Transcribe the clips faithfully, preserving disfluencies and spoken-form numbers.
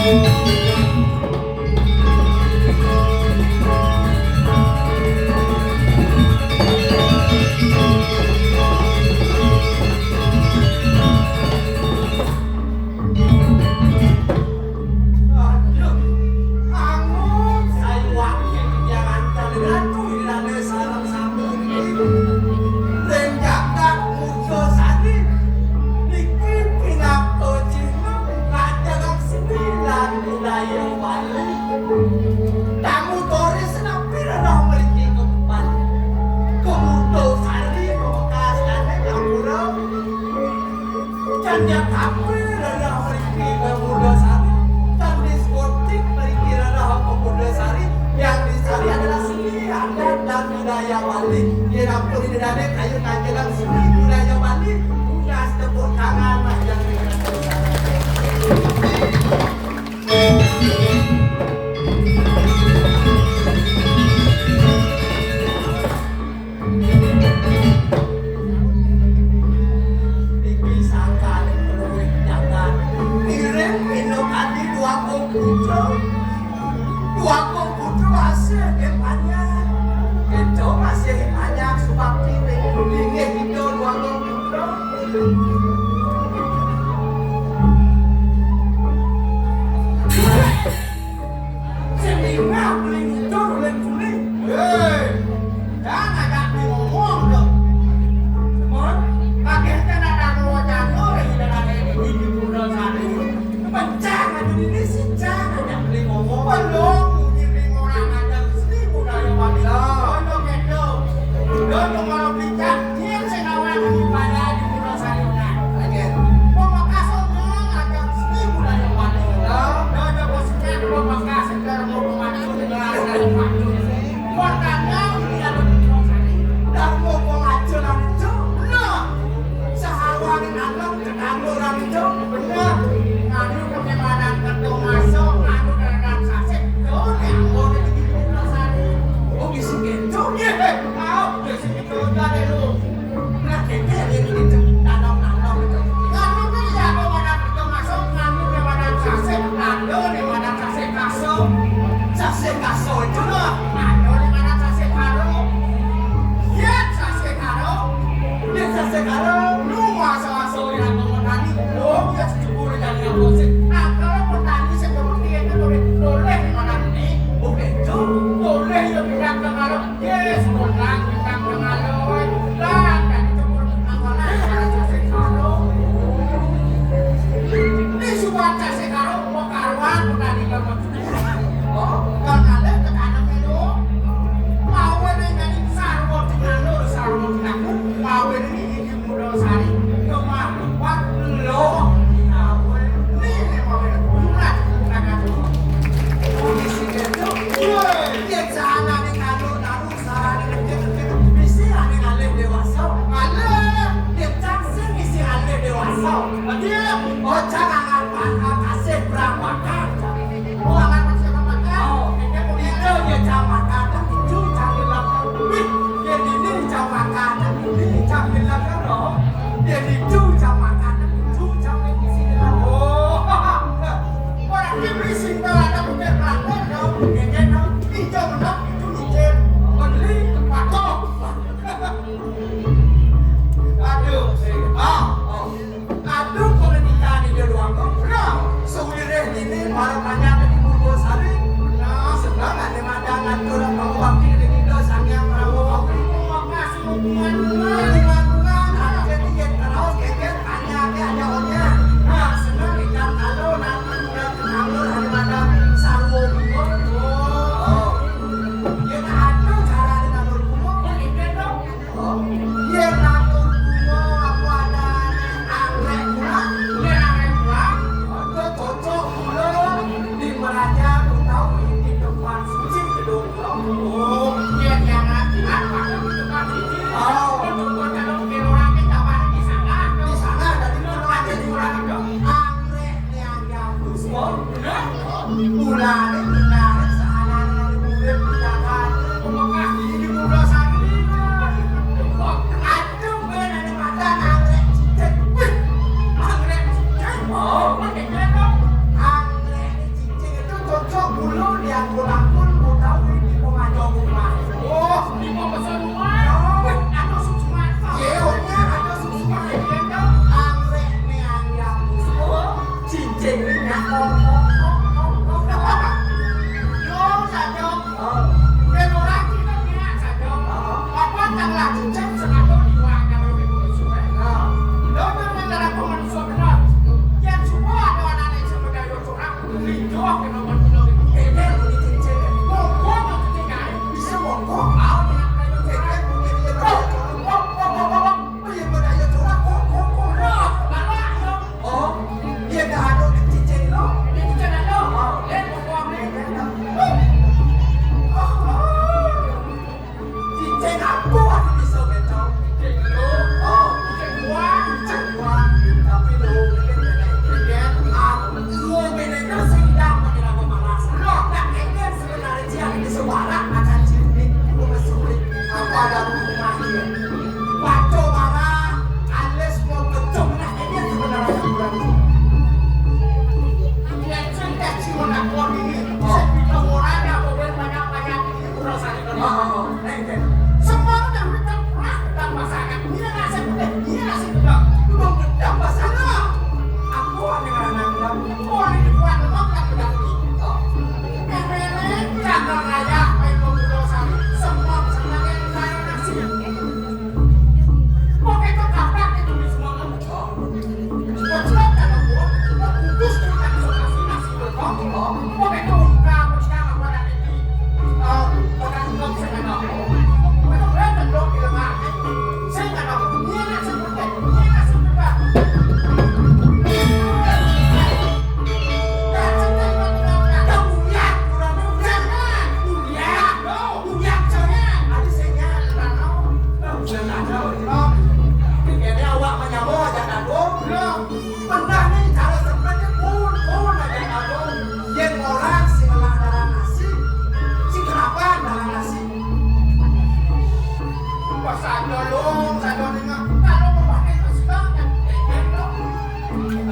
Aduh, angon sayuwakné jangan kalih ratu Irané sareng sami niki. Ring jagat Murda Sari niki pinaka cihna ngajarang seni lan budaya Bali. Tamu turis napi rereh mriki kepan. Ka Murda Sari pamekasnyané ampura. Candya Kampil adalah mriki Pemuda Sari, dan diskotik mriki adalah Pemuda Sari. Yang dicari adalah seni adat dan budaya Bali. Yen ampun Ida Dané kayun ngajarang seni budaya Bali, tunas tepuk tangan, Mas, yang Niki sangkaning luwih nyaman. Ngiring minum adi dua kong putra. Dua kong putra asih nggih panjang. Kita masih panjang subakti ring inggih kita dua kong putra. Sing ninggal beli muncul oleh kulit. Hei, jangan ajak beli ngomong dong. Mon, kagetnya nak tahu wacana, eh, udah ada yang begini, udah sari. Pencang aja ini sih, jangan ajak beli ngomong. Belum, ini orang aja seribu dari wali. Lah. Ono kedo. Dono kalau bincang, dia sing awal di mana di Pulau Sayuran. Aja. Pemakasan ngomong aja seribu dari wali. Lah. Dono bosnya pemakasan. Darma pangajul ning lara. Watana iki anu Darma pangajul anu, nah. Sahawane anak ketamburan itu bener. Anu kememanan ketung masuk, anu dalam sasik, yo, nek anggone iki putrasari. Oh, bisa kencur, ya. Mau, ya, sing kencur, ya, lu. Nah, kene iki ditanam-tanam itu. Nganu ki ya, kok pada itu masuk, nganu ke pada sasih, nganu di pada sasih kasung. Sasih kasung itu loh, nganu di pada sasih karung. Ya, sasih karung. Ya, sasih karung. Lu masa-masa ya, kok petani. Oh, ya, cukur ya, ya, bosik. Nah, kalau petani seperti itu, boleh, boleh di mana ini? Oke, itu boleh ya, bilang ke karung. Yes, kondang, kondang, kondang, kondang. Lah, dadi cepul kondang, kondang, kondang, sing karo. Ni suwata sing karo, kok karuan, kondang, kondang. Oh, kondang, kondang, kondang, kondang. Mau ini dadi sarwa dinanu, sarwa dinaku. Mau ini Mula Sari, kemah kuat, lo, awe, nene, mawe, bulat, bulat, bulat. Polisi itu, woi, dia sana nih, kalau taruh sana nih, kecil, kecil, misi ane alih dewasa, alih, dia taksir misi alih dewasa. Dia, bocah anak, anak kasih berapa kali? Oh, anak masih apa makan? Oh, itu dia jam makan, itu jam gelap. Wih, dia ini jam makan, ini jam gelap kan, oh. Dia itu jam makan, itu jam isi gelap. Oh, orang dia berisik, kalau ada punya pelanggan, no. Dia, dia, no. Hijau menang, itu hijau. Beli, tempat, oh. Aduh, ah, oh. Aduh, kalau ditanya dia doang, bro, sawireh ini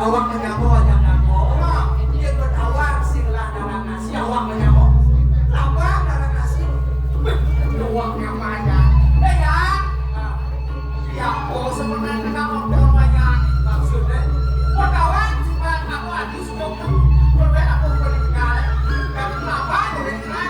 Awak menyamuk aja kamu. Dia bertawar sing lah dalam nasi, awak menyamuk. Lapar dalam nasi. Awak nyaman ya. Eh ya. Ya, oh sebenarnya kenapa orang banyak maksudnya? Bertawar cuma aku lagi sudah berbuat apa boleh tinggal. Tapi kenapa boleh tinggal?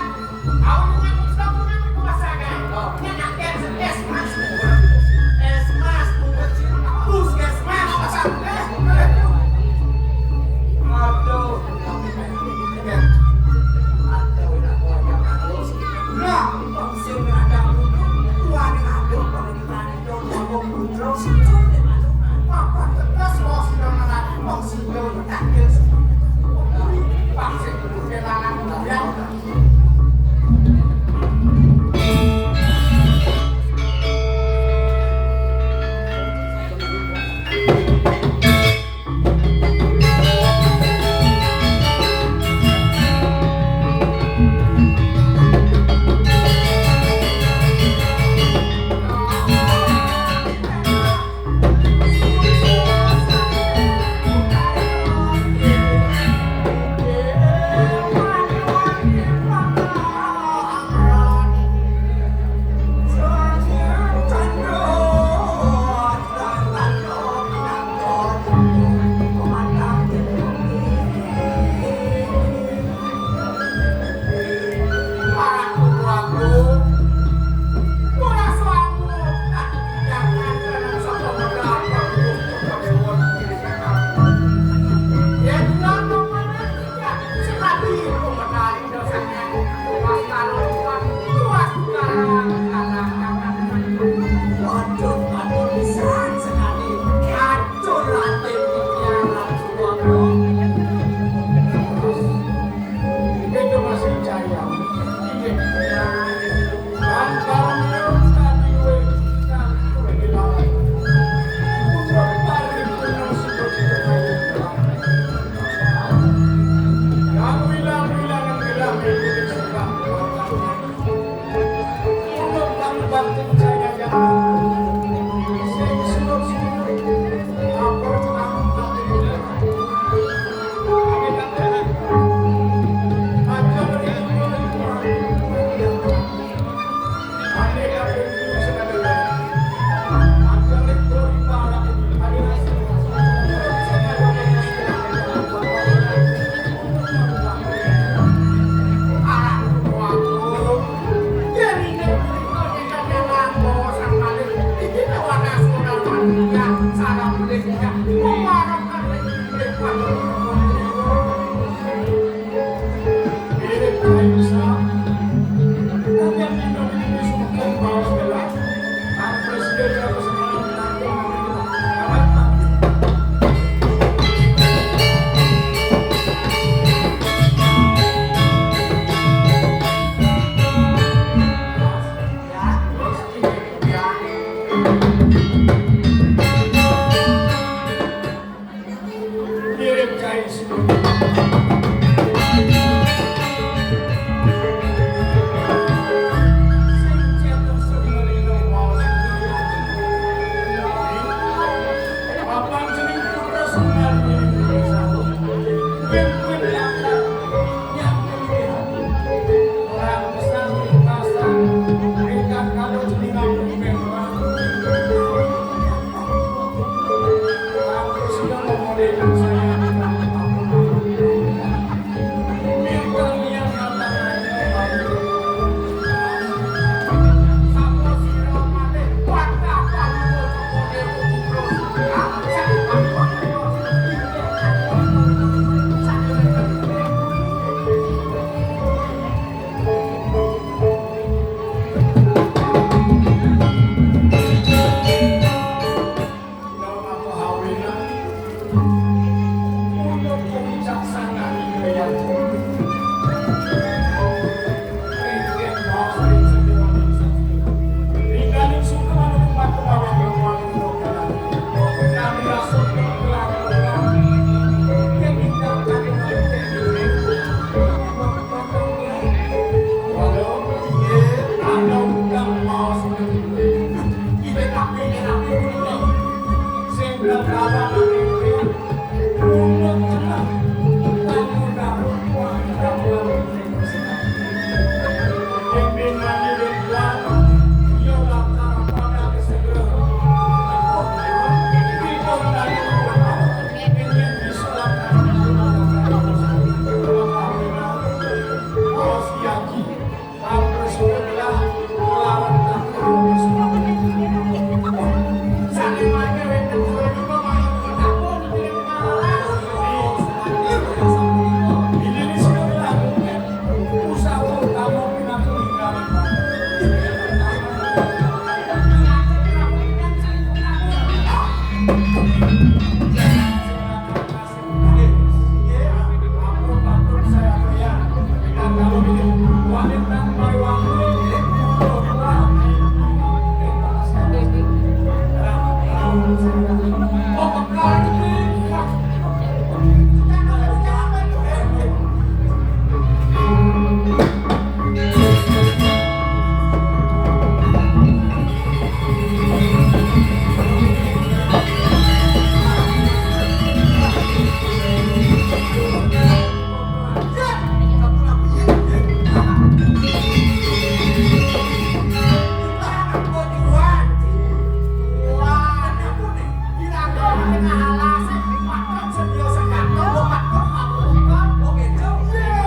Tengah alas, makan sedia sekato, makan apa bukan? Oh, gitu. Iya.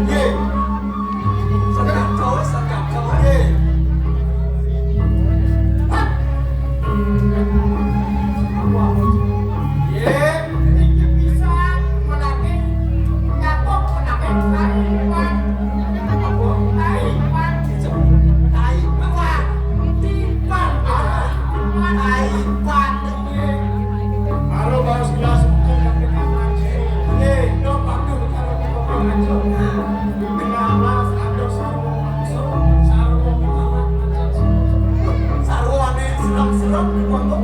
Iya. Sekato, sekato. Iya. Hah? Iya, tinggi pisan, menaking, nyakop menaking, taipan. Taipan. Taipan. Tipan. Taipan. Halo, Bos, gelas itu yang kita mancing. Ye, dok, waktu kita mau ngomong aja. Di tengah alas, ada sarung. Sarwane serem-serem di pondok.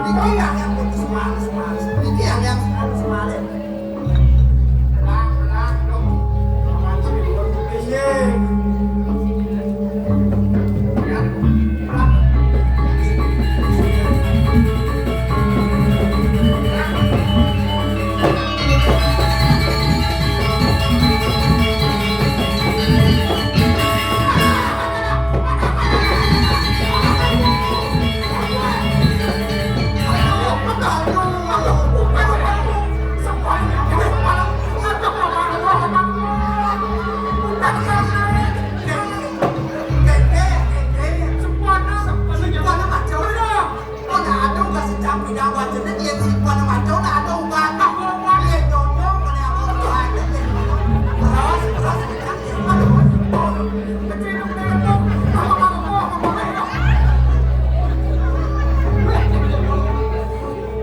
Niki yang, yang putus males, males. Niki yang, yang males, males. Pelan, pelan, dong. Aman sih, belum sih.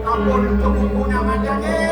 Ampun, untuk bukunya macam ni.